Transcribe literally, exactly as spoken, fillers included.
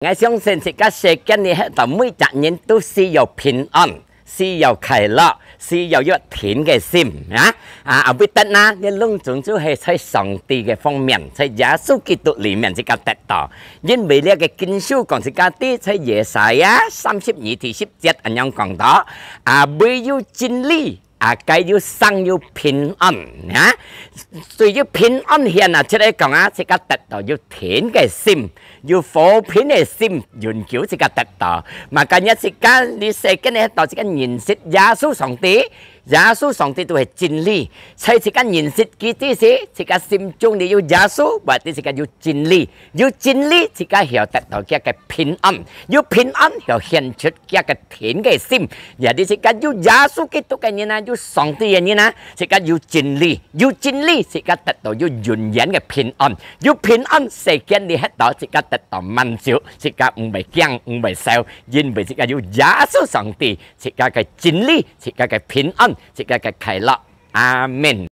𠊎相信自家世間裡歇到每隻人都需要平安，需要快樂，需要有定个心啊！啊，啊，為得哪，你攏總就係在上帝个方面，在耶穌基督裡面自家得到。因為這个經書講自家知，在Yesaya三十二第十節恁樣講到：啊，唯有真理，啊，該有生有平安啊！所以有平安現啊，就係講啊，自家得到有定个心，有和平个心，永久自家得到。嘛，今日自家，你世間裡歇到自家認識耶穌上帝，耶穌上帝就係真理。在自家認識佢之時，自家心中裡有耶穌，或者自家有真理。有真理，自家曉得到佢个平安；有平安，曉顯出佢个定个心。也就自家有耶穌基督个人啊，有上帝个人啊，自家有真理；有真理，自家得到有永遠个平安；有平安，世間裡歇到自家得到滿足，自家毋會驚，毋會愁，因為自家有耶穌上帝，自家个真理，自家个平安，自家个快樂。阿門。